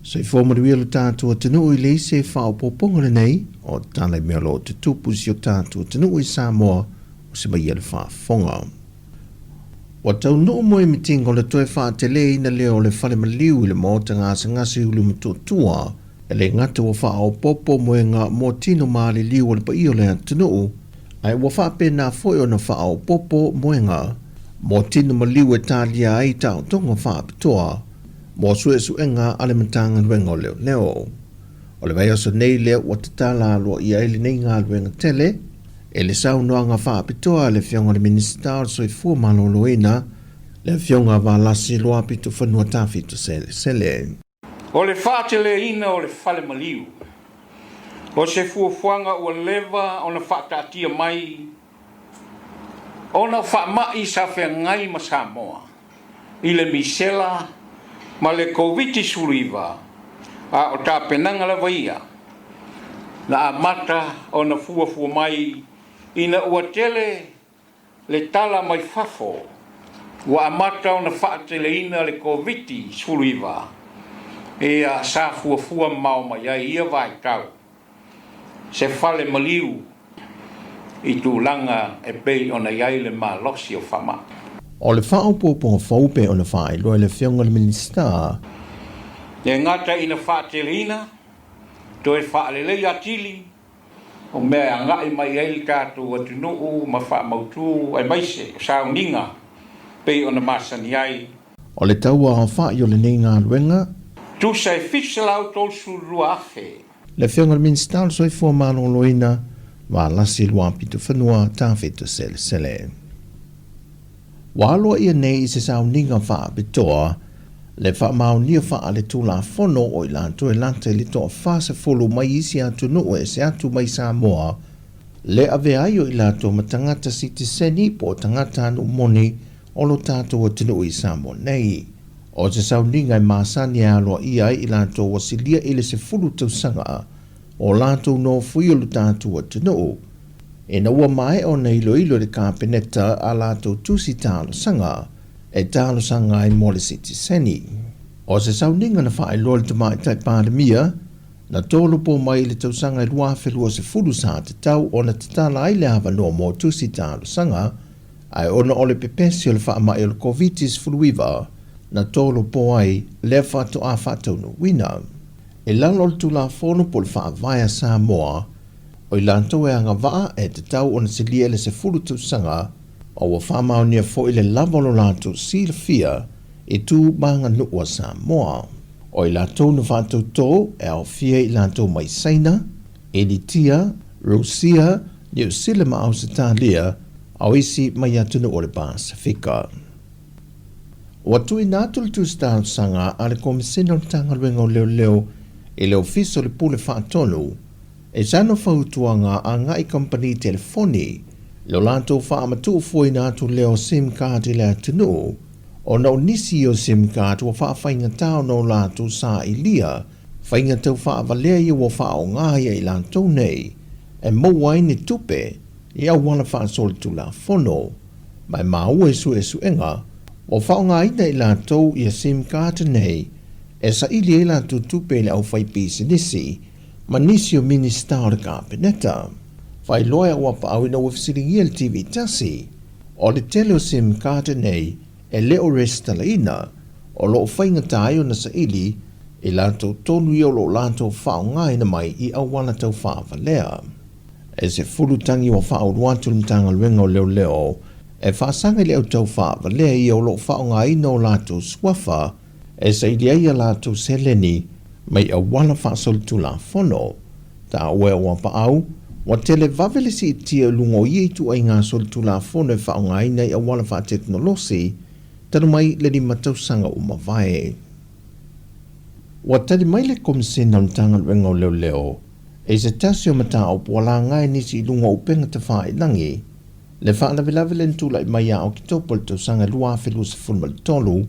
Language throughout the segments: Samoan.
Soifua manuia lo tatou atunuu i le isi faaopoopoga lenei o tala i mea o lo o tutupu i si o tatou atunuu i Samoa o se maia le faafofoga. Ua taunuu moe mitinga o le toe faateleina lea o le fale maliu i le maota gasegase i Ulumotootua, e le gata ua faaopoopo moega mo tino maliliu o le paia o le atunuu, ae ua faapena foi ona faaopoopo moega mo tino maliu e talia ai taotoga faapitoa mo suesuega a le Matagaluega o Leoleo. O le vaiaso nei lea ua tatala aloaia ai lenei galuega tele e le saunoaga faapitoa a le Afioga i le Minisita o le Soifua Maloloina, le Afioga a Valasi Luapitofanua Tafito Selesele. O le faateleina o le fale maliu, o se fuafuaga ua leva ona faataatia mai ona o faamai sa feagai ma Samoa i le misela ma le Koviti-19, a o tapenaga lava ia na amata ona fuafua mai ina ua tele le tala mai fafo ua amata ona faateleina le Koviti-19, ia sa fuafua mamao mai ai ia vaitau se fale maliu i tulaga e pei ona i ai le malosi o faamai. O le faaopoopoga fou pei ona faailoa e le Afioga i le Minisita. E gata ina faateleina, toe faalelei atili o mea e agai mai ai le tatou atunuu ma faamautu aemaise o sauniga pei ona masani ai. O le tauaofai o lenei galuega. Tusa e 732,000. Le Afioga i le Minisita o le Soifua Maloloina, Valasi Luapitofanua Tafito Selesele. Ua aloaia nei i se sauniga faapitoa le faamaonia faaletulafono o i latou e lata i le toa-40 mai isi atunuu ese atu mai Samoa, le avea ai o i latou ma tagata sitiseni po o tagatanuu moni o lo tatou atunuu i Samoa nei. O se sauniga e masani e aloaia ai i latou ua silia i le 10 tausaga o latou nofoia lo tatou atunuu, ina ua maea ona iloilo e le Kapeneta a latou tusi talosaga e talosaga ai mo le sitiseni. O se sauniga na faailoa e le Tamaitai Palemia, na tolopo mai i le tausaga e 2020 sa tatau ona tatala ai le avanoa mo tusi talosaga, ae ona o le pepesi o le faamai o le Koviti-19, na tolopo ai lea faatoa faataunuuina. I lalo o le Tulafono po o le Faavae a Samoa, o i latou e agavaa e tatau ona silia i le 10 tausaga, ma ua faamaonia foi le lava o lo latou silafia i tu ma aganuu a Samoa. O i latou na faatautō e aofia i latou mai Saina, Initia, Rusia, Niu Sila ma Ausetalia, a o isi mai atunuu o le Pasefika. Ua tuuina atu le tusi talosaga a le Komesina o le Matagaluega o Leoleo i le Ofisa o le Pule Faatonu e sana fautuaga agai kamupani telefoni lo latou faamatuufuaina atu lea o sim card i le atunuu ona o nisi o sim card ua faafaigata ona o latou sailia faiga tau faavalea ia ua faaaoga ai e i latou nei e maua ai ni tupe i auala faasolitulafono. Ma e maua i suesuega, ua faaaogaina e i latou ia sim card nei e saili ai latou tupe i le aufaipisinisi ma nisi o Minisita o le Kapeneta. Faailoa e Auapaau ina ua fesiligia e le TV tasi, o le tele o sim card nei e le o resitalaina, o lo o faigata ai ona saili i latou tonu ia o lo o latou faaaogaina mai i auala tau faavalea. E 10 tagi ua faaulu atu le Matagaluega o Leoleo e faasaga i le au tau faavalea ia o lo o faaaogaina o latou suafa e saili ai a latou seleni mai auala faasolitulafono. Taua e Auapaau, ua tele vave le siitia i luga o ia ituaiga solitulafono e faaaogaina i auala faatekonolosi talu mai le 5 tausaga ua mavae. Ua tali mai le Komesina o le Matagaluega o Leoleo i se tasi o mataupu ua laga e nisi i luga o upega tafailagi, le faalavelave lea na tulai mai ia Oketopa i le tausaga 2023,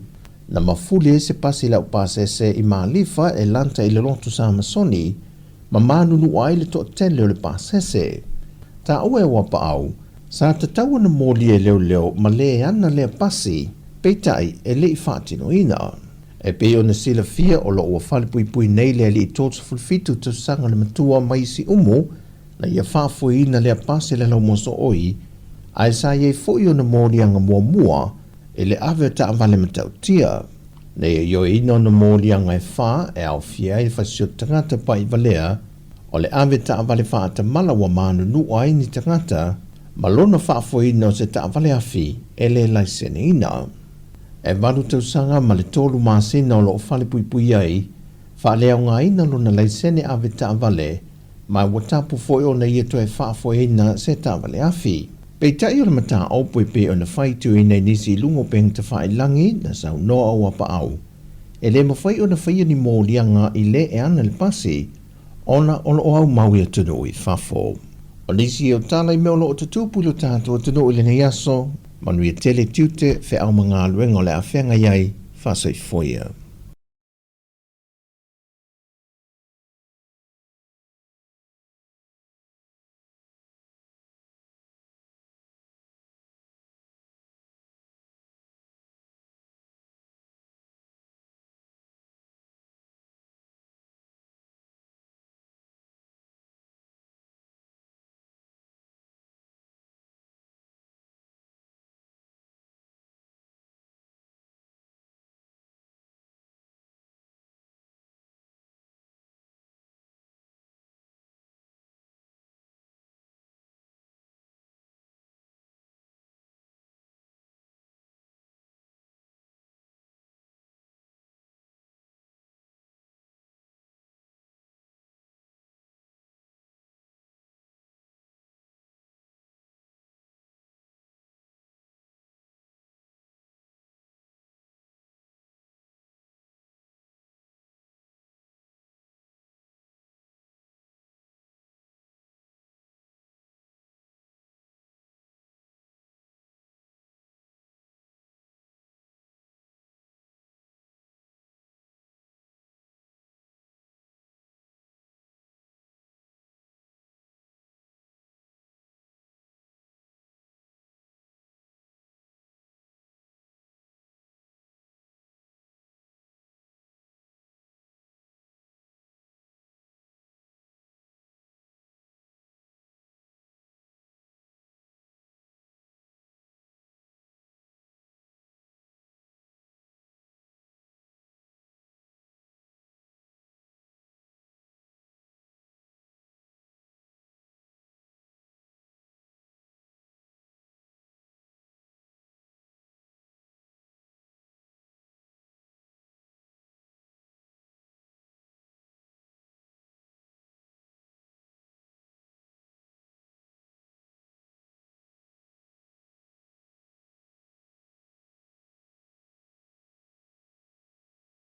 na mafuli ai se pasi laupasese i Malifa e lata i le Lotu Samasoni ma manunua ai le toatele o le pasese. Taua e Auapaau, sa tatau ona molia e leoleo ma le ana lea pasi, peitai e le i faatinoina. E pei ona silafia o lo o ua falepuipui nei le alii 37 tausaga le matua mai Siumu na ia faafoeina lea pasi le laumosooi, ae sa i ai foi ona moliaga muamua i le ave o taavale matautia. Na ia ioeina ona moliaga e fa e aofia ai le fasioti tagata pa'ivalea o le ave taavale faatamala ua manunua ai ni tagata ma lona faafoeina o se taavale afi e le laiseneina. E valu tausaga ma le tolu masina o lo o falepuipui ai, faaleaogaina lona laisene ave taavale, ma ua tapu foi ona ia toe faafoeina se taavale afi. Peitai o le mataupu e pei ona faitioina i nisi i luga o upega tafailagi na saunoa Auapaau, e le mafai ona faia ni moliaga i le e ana le pasi ona o lo o aumau i atunuu i fafo. O nisi o tala i mea o lo o tutupu i lo tatou atunuu i lenei aso, manuia tele tiute, feau ma galuega o le a feagai ai, faasoifoia.